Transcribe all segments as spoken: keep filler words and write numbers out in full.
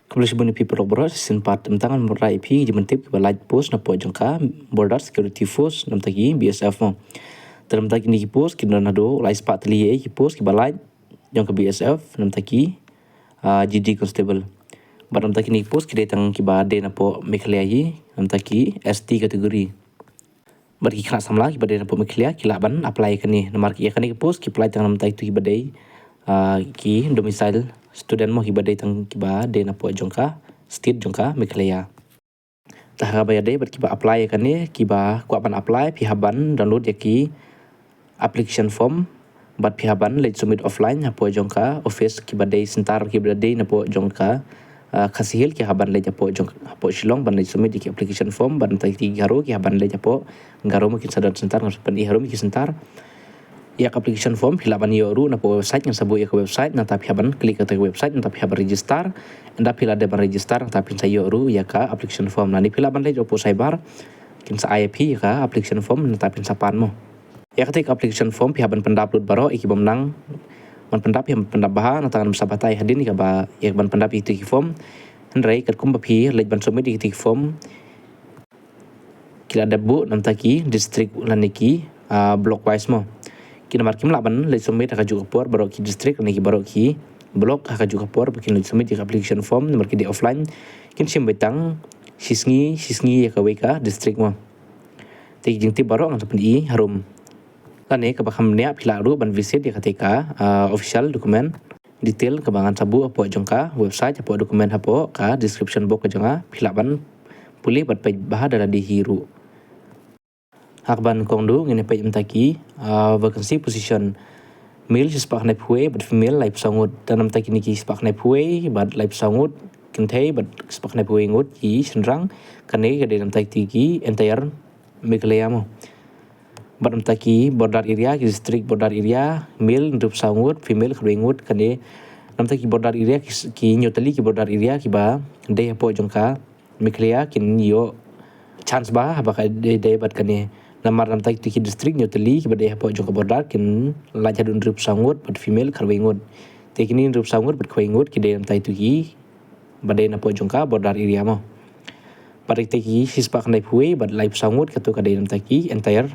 Khublei shibun ïa phi paralok baroh, shisien pat mynta ngan wanrah ïa phi ki jingpyntip kiba lait post napoh jong ka Border Security Force, namar ki B S F mo. Te namar kine ki post ki don haduh lai spah tylli ïa ki post kiba lait jong ka B S F, namar ki, ah, G D Constable. Bad namar kine ki post ki dei tang kiba dei napoh Meghalaya hi, namar ki S T category. Bad ki khynnah samla kiba dei napoh Meghalaya ki lah ban apply ïa kane. Namar ki ïa kane ki post ki apply tang namar ïa kito kiba dei, ah, ki domicile student mo, kiba dei tang kiba dei napoh jong ka state jong ka Meghalaya. Te ha kaba ïadei bad kiba apply ïa kane, kiba kwah ban apply, phi hap ban download ïa ki application form, bad phi hap ban leit submit offline hapoh jong ka office kiba dei centre kiba dei napoh jong ka, ah, Khasi Hills, ki hap ban leit hapoh jong, hapoh Shillong ban leit submit ïa ki application form, bad namar ki Garo ki hap ban leit hapoh Garo mo, kin sa don centre, ngan sa pyni harum ïa ki centre. Ïa ka application form phi lah ban ïoh ruh napoh website, ngan sa buh ïa ka website, nangta phi hap ban click ïa ka website, nangta phi hap ban register. Ynda phi la dep ban register, nangta phin sa ïoh ruh ïa ka application form. Lane phi lah ban leit hapoh cyber, kin sa ai ïa phi ïa ka application form, nangta phin sa pan mo. Ïa kata ka application form phi hap ban pyndap lut baroh ïa ki bym nang ban pyndap, ïa ban pyndap bha, nangta ngan sa batai hadien ïa kaba, ïa ban pyndap ïa kito ki form. Hynrei katkum ba phi leit ban submit ïa kito ki form, ki la dep buh namar ki district lane ki, ah, block wise mo. Ki namar kim lah ban leit submit ha kajuh ka por baroh ki district lane ki baroh ki block ha kajuh ka por ba kin leit submit ïa ka application form, namar ki dei offline. Kin shim beit tang shisngi, shisngi ïa kawei ka district mo. Te ki jingtip baroh ngan sa pyni harum. Lane kaba kham bniah, phi lah ruh ban visit ïa kata ka, ah, official document detail kaba ngan sa buh hapoh jong ka website, hapoh document, hapoh ka description box ka jong nga, phi lah ban pule bad peit bha da lade hi ruh. Ha kaba nyngkong duh ngin ïa peit namar ki, ah, vacancy position. Male shispah khyndaiphew wei bad female laiphew saw ngut. Te namar kine ki shispah khyndaiphew wei bad laiphew saw ngut kynthei bad shispah khyndaiphew wei ngut ki shynrang, kane ka dei namar kito ki entire Meghalaya mo. Bad namar ki border area, ki district border area, male hynriewphew saw ngut, female khatwei ngut, kane namar ki border area, ki, ki hynñiew tylli ki border area kiba dei hapoh jong ka Meghalaya kin ïoh chance bha, haba ka dei, dei bad kane. Namar namar kito ki district hynñiew tylli kiba dei hapoh jong ka border kin lait haduh hynriewphew saw ngut bad female khatwei ngut. Te kine hynriewphew saw ngut bad khatwei ngut ki dei namar kito kiba dei napoh jong ka border area mo. Bad kata ki shispah khyndaiphew wei bad laiphew saw ngut, kato ka dei namar ki entire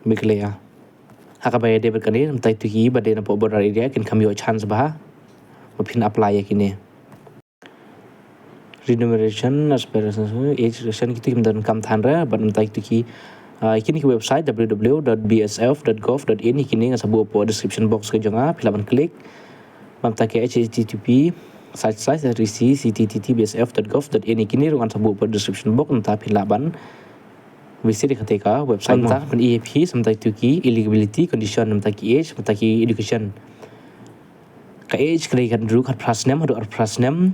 Meghalaya. Ha kaba ïadei bad kane, namar kito kiba dei napoh border area kin kham ïoh chance bha ba phin apply ïa kine. Remuneration, aspirations, age restriction, kito kim donkam than re, bad namar kito ki, ah, kine ki website, w w w dot b s f dot gov dot in, kine ngan sa buh hapoh description box ka jong nga, phi lah ban click. Bad namar ki H T T P slash slash R E C C T T T B S F dot gov dot in, kine ruh ngan sa buh hapoh description box, nangta phi lah ban visit ïa kata ka website mo. Nangta ban ïa phi sa namar kito ki eligibility condition, namar ki age, namar ki education. Ka age ka dei khathynriew, khatphra snem haduh arphew phra snem.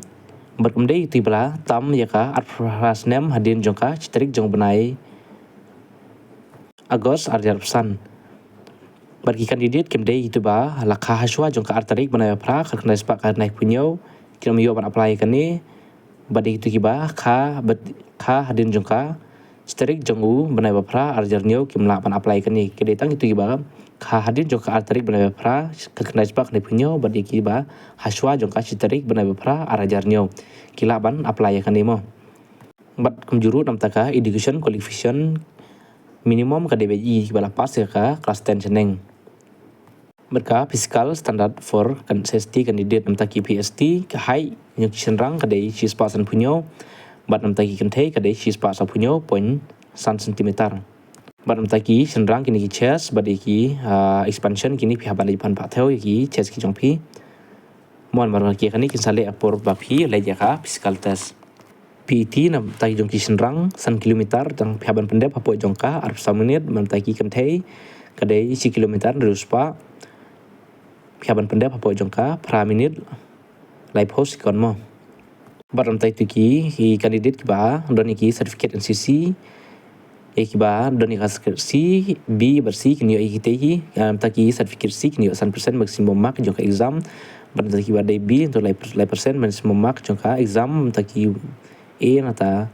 Bad kam dei ïa kito ba la tam ïa ka arphew phra snem hadien jong ka shi tarik jong u bnai August arhajar arphew san. Bad ki candidate kim dei ïa kito ba la kha hashwa jong ka ar tarik bnai ba phra, khatkhyndai spah khatkhyndai phew hynñiew, kin ym ïoh ban apply ïa kane. Bad ïa kito kiba kha, bad kha hadien jong ka shi tarik jong u bnai ba phra arhajar hynñiew kim lah ban apply ïa kane. Ki dei tang kito kiba kha hadien jong ka ar tarik bnai ba phra, khatkhyndai spah khatkhyndai phew hynñiew, bad ïa kiba hashwa jong ka shi tarik bnai ba phra arhajar hynñiew ki lah ban apply ïa kane mo. Bad kumjuh ruh namar ka education qualification minimum ka dei ba ïa kiba la pass ïa ka class ten shaneng. Bad ka physical standard for kan S T candidate, namar ki P S T, ka height jong ki shynrang ka dei shispah sanphew hynñiew, bad namar ki kynthei ka dei shispah sawphew hynñiew point san centimeter. Bad namar ki shynrang kine ki chest, bad ïa ki, ah, expansion kine phi hap ban leit pan pathai ïa ki chest ki jong phi. Mon mar ki kane kin sa leh ha por ba phi leit ïa ka physical test. P E T namar ki jong ki shynrang san kilometer, tang phi hap ban pyndep hapoh jong ka arphew saw minit, namar ki kynthei ka dei shi kilometer hynriew spah, phi hap ban pyndep hapoh jong ka phra minit laiphew second mo. Bad namar kito ki, ki candidate kiba don ïa ki certificate N C C, ïa kiba don ïa ka certificate C, B bad C kin ïoh ïa kitei hi, namar ki certificate C kin ïoh san percent maximum mark jong ka exam. Bad namar kiba dei B, to lai, lai percent maximum mark jong ka exam, namar ki A nangta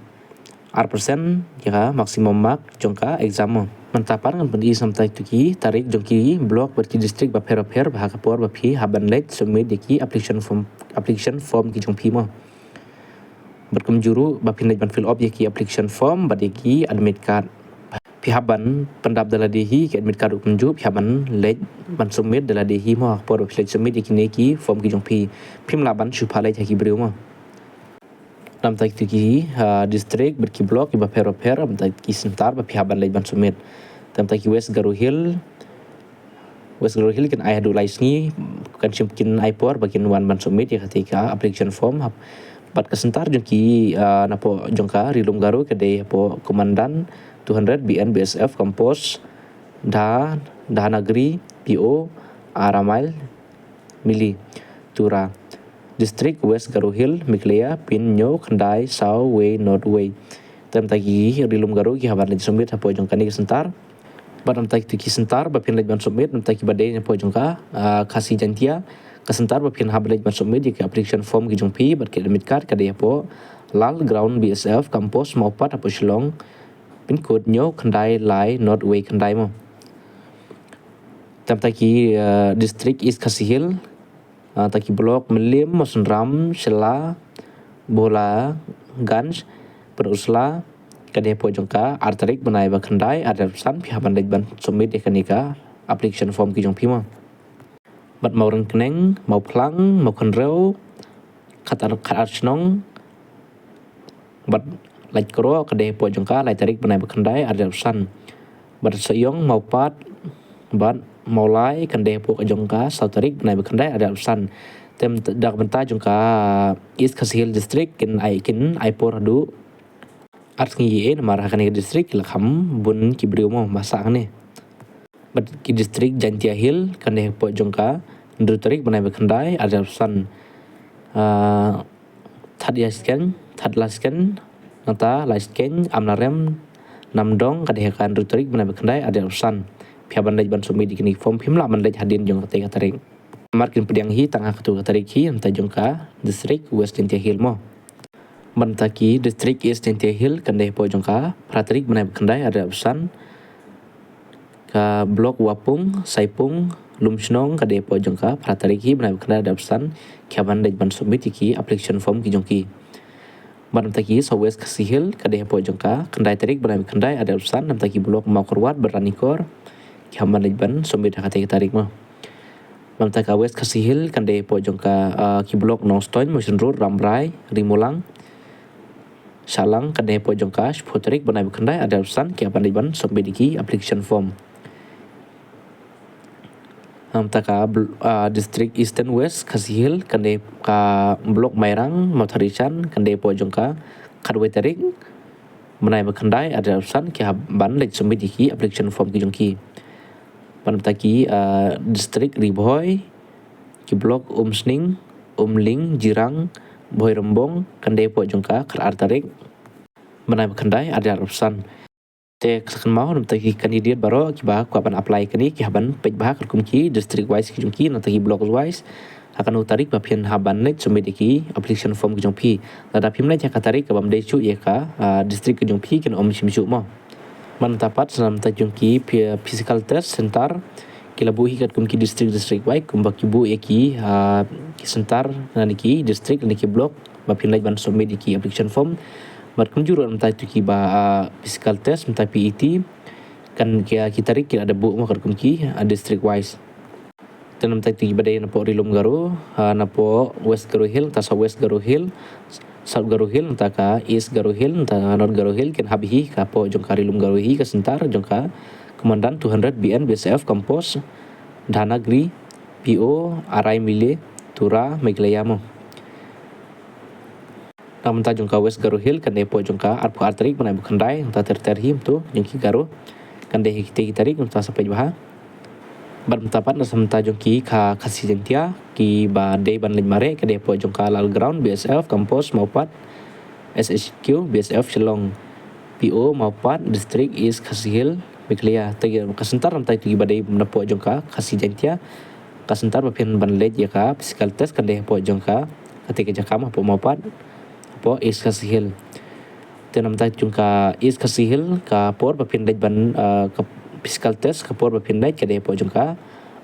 ar percent ïa ka maximum mark jong ka exam mo. Mynta pat ngan pyni sa namar kito ki tarik jong ki block bad ki district bapher bapher, bad ha ka por ba phi hap ban leit submit ïa ki application form, application form ki jong phi mo. Bad kumjuh ruh ba phin leit ban fill up ïa ki application form bad ïa ki admit card. Phi hap ban pyndap da lade hi ki admit card ruh kumjuh, phi hap ban leit ban submit da lade hi mo, ha por ba phi leit submit ïa kine ki form ki jong phi. Phim lah ban shu phah leit ha ki briew mo. Namta kito ki, ah, district bad ki block kiba pher bapher, namta ki center ba phi hap ban leit ban submit. Namta ki West Garo Hill, West Garo Hill kin ai haduh lai sngi, kan shim, kin ai por ba kin wan ban submit ïa kata ka application form. Hap, bad ka center jong ki, ah, napoh jong ka Ri Lum Garo ka dei hapoh Komandan two hundred B N B S F Campus, Dha, Dhahanagiri, P O, Aramile, Mili, Tura. District West Garo Hill, Meghalaya, pin hynñiew khyndai saw wei nod wei. Te namta ki Ri Lum Garo ki hap ban leit submit hapoh jong kane ka center. Bad namta kito ki center ba phin leit ban submit, namta kiba dei napoh jong ka, ah, Khasi Jaintia. Ka center ba phin hap ban leit ban submit ïa ki application form ki jong phi bad ki admit card ka dei hapoh Lal Ground B S F Campus Mawpat hapoh Shillong. Pin code hynñiew khyndai lai nod wei khyndai mo. Te namta ki, ah, district East Khasi Hill, ah, namta ki block Mylliem, Mawsynram, Shella, Bholaganj, Pynursla, ka dei hapoh jong ka ar tarik bnai ba khyndai ar hajar arphew san, phi hap ban leit ban submit ïa kane ka application form ki jong phi mo. Bad Mawryngkneng, Mawphlang, Mawkynrew, Khatar, Khatar Shnong, bad Laitkroh ka dei hapoh jong ka lai tarik bnai ba khyndai ar hajar arphew san. Bad Sohiong, Mawpat bad Mawlai ka dei hapoh jong ka saw tarik bnai ba khyndai ar hajar arphew san. Te da ka bynta jong ka East Khasi Hills District kin ai, kin ai por haduh ar sngi ïa, namar ha kane ka district ki la kham bun ki briew mo ba sah hangne. Bad ki district Jaintia Hill ka dei hapoh jong ka hynriew tarik bnai ba khyndai ar hajar arphew san. Ah, Thadlaskeiñ, Thadlaskeiñ, nangta Laskeiñ, Amlarem, Namdong ka dei ha ka hynriew tarik bnai ba khyndai ar hajar arphew san. Phi hap ban leit ban submit ïa kine ki form, phim lah ban leit hadien jong kata ka tarik. Namar kin pdiang hi tang ha kato ka tarik hi, namta jong ka district West Jaintia Hill mo. Bad namta ki district East Jaintia Hill ka dei hapoh jong ka phra tarik bnai ba khyndai ar hajar arphew san. Ka block Wapung, Saipung, Lumshnong ka dei hapoh jong ka phra tarik hi bnai ba khyndai ar hajar arphew san. Ki hap ban leit ban submit ïa ki application form ki jong ki. Bad namta ki South West Khasi Hills ka dei hapoh jong ka khyndai tarik bnai ba khyndai ar hajar arphew san, namta ki block Mawkyrwat bad Ranikor ki hap ban leit ban submit ha kata ka tarik mo. Namta ka West Khasi Hills ka dei hapoh jong ka, ah, ki block Nongstoiñ, Mawshynrut, Rambrai, Rimulang, Shillong ka dei hapoh jong ka shiphew tarik bnai ba khyndai ar hajar arphew san, ki hap ban leit ban submit ïa ki application form. Namta ka bl-, ah, district Eastern West Khasi Hills ka dei ka block Mairang, Mawthadraishan ka dei hapoh jong ka khatwei tarik bnai ba khyndai ar hajar arphew san, ki hap ban leit submit ïa ki application form ki jong ki. Bad namta ki, ah, district Ri Bhoi, ki block Umsning, Umling, Jirang, Bhoirymbong ka dei hapoh jong ka khatar tarik bnai ba khyndai ar hajar arphew san. Te kynmaw, namta ki candidate baroh kiba kwah ban apply kane ki hap ban peit bha katkum ki district wise ki jong ki, namta ki block wise. Ha kano tarik ba phin hap ban leit submit ïa ki application form ki jong phi. Lada phim leit ha ka tarik kaba ym dei shuh ïa ka, ah, district ki jong phi, kin ym shim shuh mo. Bad namta pat, namta ki jong ki phy-, physical test center ki la buh hi katkum ki district, district wise, kumba ki buh ïa ki, ah, ki center na ki district, na ki block ba phin leit ban submit ïa ki application form. Bad kumjuh ruh namta kito kiba, ah, physical test, namta P E T, kan ki, ah, ki tarik ki la da buh mo katkum ki, ah, district wise. Te namta kito kiba dei napoh Ri Lum Garo, ah, napoh West Garo Hill, namta South West Garo Hill, South Garo Hill, namta ka East Garo Hill, namta North Garo Hill, kin hap hi ka hapoh jong ka Ri Lum Garo hi ka center jong ka Commandant two hundred B N B S F Campus, Dhahanagiri, P O, Araimile, Tura, Meghalaya mo. Namta jong ka West Garo Hill kan dei hapoh jong ka arphew ar tarik bnai ba khyndai, namta ter ter hi mo, jong ki Garo kan dei hi kita ki tarik, namta sa peit bha. Bad namta pat namta jong ki Kha-, Khasi Jaintia kiba dei ban leit mareh ka dei hapoh jong ka Lal Ground B S F Campus Mawpat, S H Q B S F Shillong, P O Mawpat, District East Khasi Hills, Meghalaya. Te ka center namta kito kiba dei napoh jong ka Khasi Jaintia, ka center ba phin ban leit ïa ka physical test kan dei hapoh jong ka, kata ka jaka mo, hapoh Mawpat, hapoh East Khasi Hills. Te namta jong ka East Khasi Hills, ka por ba phin leit ban, ah, ka physical test, ka por ba phin leit ka dei hapoh jong ka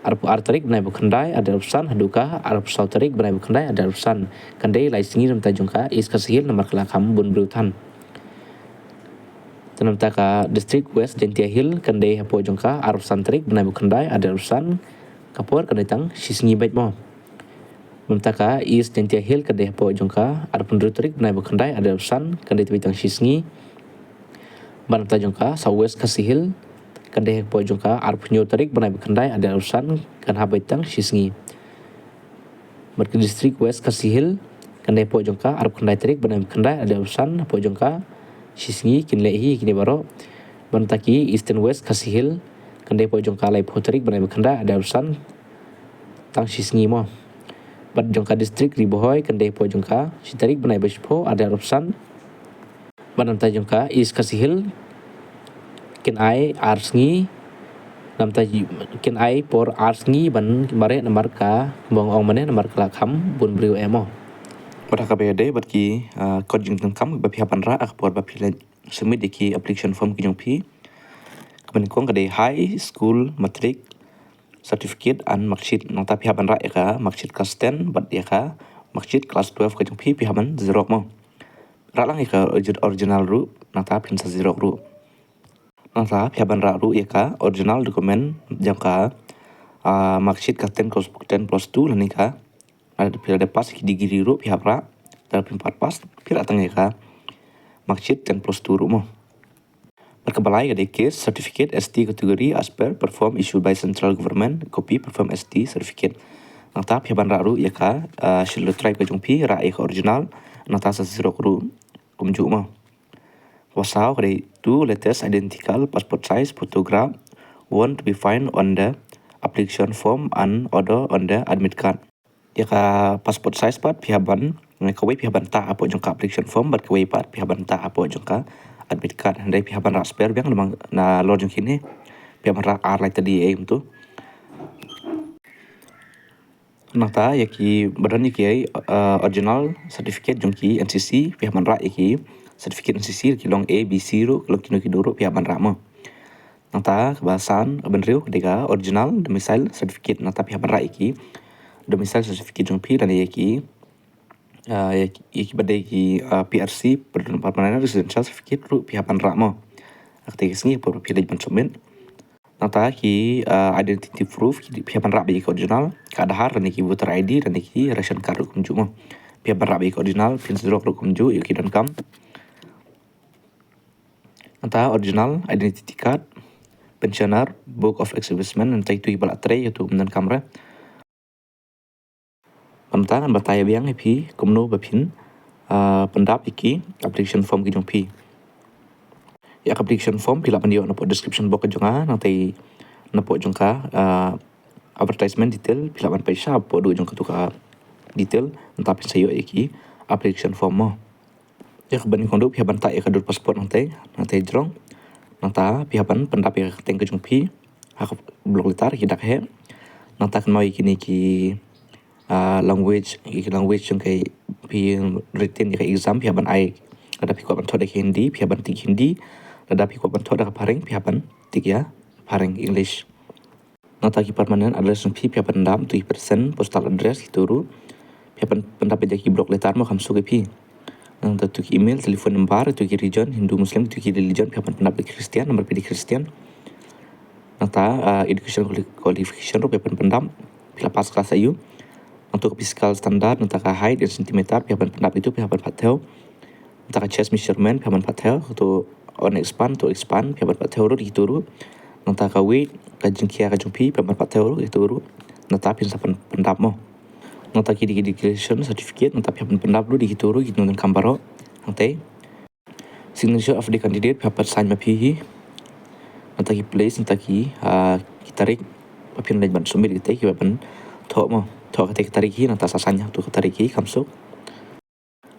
arphew ar tarik bnai ba khyndai arhajar arphew san haduh ka arphew saw tarik bnai ba khyndai arhajar arphew san, kan dei lai sngi na bynta jong ka East Khasi Hills namar ka la kham bun briew than. Te na bynta ka District West Jaintia Hills kan dei hapoh jong ka arphew san tarik bnai ba khyndai arhajar arphew san, ka por kan dei tang shi sngi beit mo. Na bynta ka East Jaintia Hills kan dei hapoh jong ka arphew hynriew tarik bnai ba khyndai arhajar arphew san, kan dei tang shi sngi. Bad na bynta jong ka South West Khasi Hills kan dei hapoh jong ka arphew hynñiew tarik bnai ba khyndai arhajar arphew san, kan hap beit tang shi sngi. Bad ka District West Khasi Hills kan dei hapoh jong ka arphew khyndai tarik bnai ba khyndai arhajar arphew san, hapoh jong ka shi sngi kin leh hi kine baroh. Bad na bynta ki Eastern West Khasi Hills kan dei hapoh jong ka laiphew tarik bnai ba khyndai arhajar arphew san, tang shi sngi mo. Bad jong ka District Ri Bhoi kan dei hapoh jong ka shi tarik bnai ba shiphew arhajar arphew san. Bad na bynta jong ka East Khasi Hills kin ai ar sngi, na bynta kin ai por ar sngi ban mareh namar ka bong ong mane namar ka la kham bun briew eh mo. Bad ha kaba ïadei bad ki, ah, kot jingdonkam ba phi hap ban rah ha ka por ba phi leit submit ïa ki application form ki jong phi, kaba nyngkong ka dei high school matric certificate and marksheet. Nangta phi hap ban rah ïa ka marksheet class ten bad ïa ka marksheet class twelve ka jong phi, phi hap ban xerox mo. Rah lang ïa ka orgi-, original ruh, nangta phin sa xerox ruh. Nangta phi hap ban rah ruh ïa ka original document jong ka, ah, marksheet ka ten plus, ten plus two lane ka, ah, phi la dep pass ki degree ruh phi hap rah. Lada phim pat pass, phi rah tang ïa ka marksheet ten plus two ruh mo. Bad kaba lai ka dei caste certificate, S T category as per perform issued by central government, copy perform S T certificate. Nangta phi hap ban rah ruh ïa ka, ah, Scheduled Tribe ka jong phi, rah ïa ka original, nangta sa xerox ruh kumjuh mo. Kaba saw ka dei two latest identical passport size photograph want to be find on the application form and other on the admit card. Ïa ka passport size pat phi hap ban, kawei phi hap ban tah hapoh jong ka application form bad kawei pat phi hap ban tah hapoh jong ka admit card. Hynrei phi hap ban rah spare biang namar nalor jong kine phi hap ban rah ar lai tylli eh kumto. Nangta ïa kiba don ïa ki, eh, original certificate jong ki N C C, phi hap ban rah ïa ki certificate N C C, ki long A, B, C ruh, ki long kino kino ruh phi hap ban rah mo. Nangta kaba san, kaba hynriew ka dei ka original domicile certificate, nangta phi hap ban rah ïa ki domicile certificate jong phi lane ïa ki, ah, ïa ki, ïa kiba dei ki, ah, P R C, permanent residential certificate ruh phi hap ban rah mo. Ha kata ka sngi por ba phi leit ban submit. Nangta ki, ah, identity proof ki phi hap ban rah beit ïa ki original, ka Aadhaar lane ki voter I D lane ki ration card ruh kumjuh mo. Phi hap ban rah beit ïa ki original, phin xerox ruh kumjuh ïa ki donkam. Nangta original identity card, pensioner, book of establishment, nangta itu iba la trei ïa uto ba donkam re. Nangta ngan batai biang ïa phi kumno ba phin, ah, pyndap ïa ki application form ki jong phi. Ïa ka application form phi lah ban ïoh napoh description box ka jong nga, nangta napoh jong ka, ah, advertisement detail phi lah ban peit shapoh duh jong katu ka detail, nangta phin sa ïoh ïa ki application form mo. Ïa kaba nyngkong duh phi hap ban tah ïa ka dur passport nangta, nangta jrong. Nangta phi hap ban pyndap ïa ka kyrteng ka jong phi ha ka block letter ki dak heh. Nangta kynmaw ïa kine ki, ah, language, ïa ki language jong ka phi written ïa ka exam phi hap ban ai. Lada phi kwah ban thot ïa ka Hindi phi hap ban tick Hindi. Lada phi kwah ban thot ïa ka phareng phi hap ban tick ïa phareng English. Nangta ki permanent address jong phi, phi hap pyndap, tu ki present postal address, kito ruh. Phi hap pyndap ïa ki block letter mo kham suk ïa phi. Nangta tu ki email, telephone number, tu ki region, Hindu, Muslim, tu ki religion, phi hap pyndap ïa ki Christian, namar phi dei Christian. Nangta, ah, education quali-, qualification ruh phi hap pyndap, phi la pass class aiu. Nangta ka physical standard, nangta ka height in centimeter, phi hap pyndap itu, phi hap pat thew. Nangta ka chest measurement, phi hap ban pat thew, to one X pan, two X pan, phi hap ban pat thew ruh, kito ruh. Nangta ka weight, ka jingkhia ka jong phi, phi hap ban pat thew ruh, kito ruh. Nangta phin sa pyn-, pyndap mo. Nangta ki identification certificate, nangta phi hap ban pyndap ruh, kito ruh, kito nangkam baroh. Nangta signature of the candidate, phi hap ban sign ma phi hi. Nangta ki place, nangta ki, ah, ki tarik, ba phin leit ban submit kata, ki ban thoh mo. Thoh kata ki tarik hi, nangta sa sign ha tu ki tarik hi, kham suk.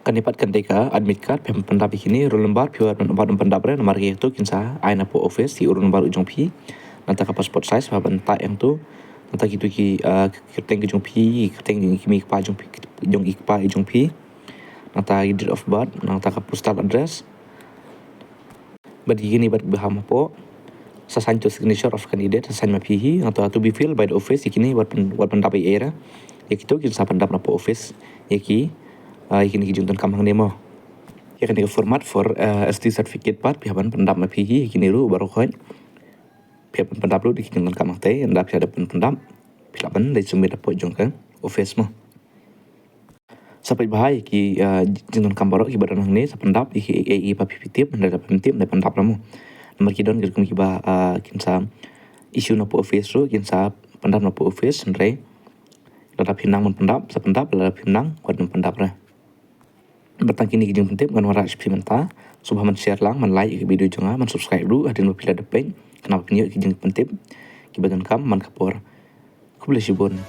Kane pat kan dei ka admit card, phi hap pyndap ïa kine, roll number, phi hap ban pyndap re, namar kito kin sa ai napoh office, ïa u roll number u jong phi. Nangta ka passport size, phi hap ban tah ïa uto. Nangta kito ki, ah, kyrteng ki jong phi, kyrteng ki mei kpa jong phi, jong i kpa i jong phi. Nangta ki date of birth, nangta ka postal address. Bad ïa kine bad ba ham hapoh. Sa sign to signature of candidate, sa sign ma phi hi, nga to to be filled by the office, ïa kine wat pyn-, wat pyndap ïa ei ei re. Ïa kito kin sa pyndap na poh office, ïa ki, ah, ïa kine ki jingdonkam hangne mo. Ïa kane ka format for, ah, S T certificate pat, phi hap ban pyndap ma phi hi, ïa kine ruh baroh khoit. Phi hap ban pyndap ruh da ki jingdonkam hangtei, ynda phi la dep ban pyndap, phi lah ban leit submit hapoh jong ka office mo. Sa peit bha ïa ki, ah, jingdonkam baroh kiba don hangne, sa pyndap ïa ki ei ei ba phi phi tip, hynrei lada phim tip, hynrei pyndap ruh mo. Namar ki don ki rukom kiba, ah, kin sa issue na poh office ruh, kin sa pyndap na poh office, hynrei lada phi nang ban pyndap, sa pyndap, lada phim nang, wat nym pyndap re. Bad tang kine ki jingpyntip ngan wanrah sha phi mynta. Sngewbha ban share lang, ban like ïa ka video jong nga, ban subscribe ruh hadien ba phi la dep peit, khnang ba phin ïoh ïa ki jingpyntip kiba donkam man ka por. Khublei shibun.